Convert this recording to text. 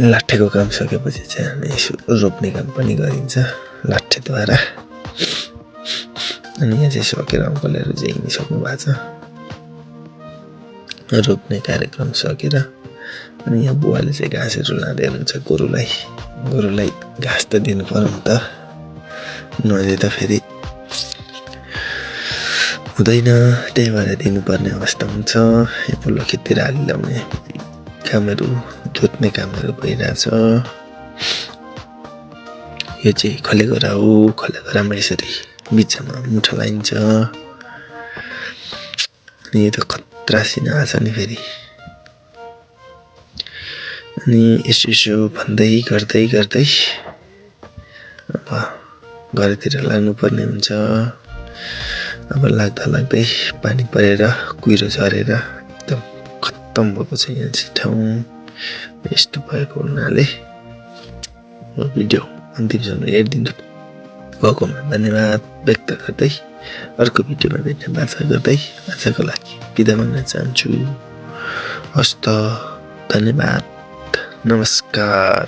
लाठेको काम सकेपछि चाहिँ हामी रोप्ने काम पनि गरिन्छ लाठेद्वारा। अनि यहाँ चाहिँ सकेर अङ्कलहरू चाहिँ हिँडिसक्नु भएको छ रोप्ने कार्यक्रम सकेर। अनि यहाँ बुवाले चाहिँ घाँसहरू लाँदै हुनुहुन्छ गोरुलाई घाँस त दिनु पर्यो नि त, नदिए त फेरि हुँदैन, त्यही भएर दिनुपर्ने अवस्था हुन्छ। यो पल्लो खेततिर आली लाउने कामहरू जोत्ने कामहरू भइरहेछ। यो चाहिँ खलेगोरा हो, खलेगोरामा यसरी बिचमा मुठो लाइन्छ। अनि यो त खतरा सिन आछ नि फेरि। अनि यसो भन्दै गर्दै अब घरतिर लाग्नुपर्ने हुन्छ। अब लाग्दै पानी परेर कुहिरो झरेर एकदम खत्तम भएको छ यहाँ चाहिँ ठाउँ। यस्तो भएको हुनाले भिडियो अन्तिमसम्म हेरिदिनु भएकोमा धन्यवाद व्यक्त गर्दै अर्को भिडियोमा भेट्ने बाचा गर्दै आजको लागि बिदा माग्न चाहन्छु। हस्त धन्यवाद नमस्कार।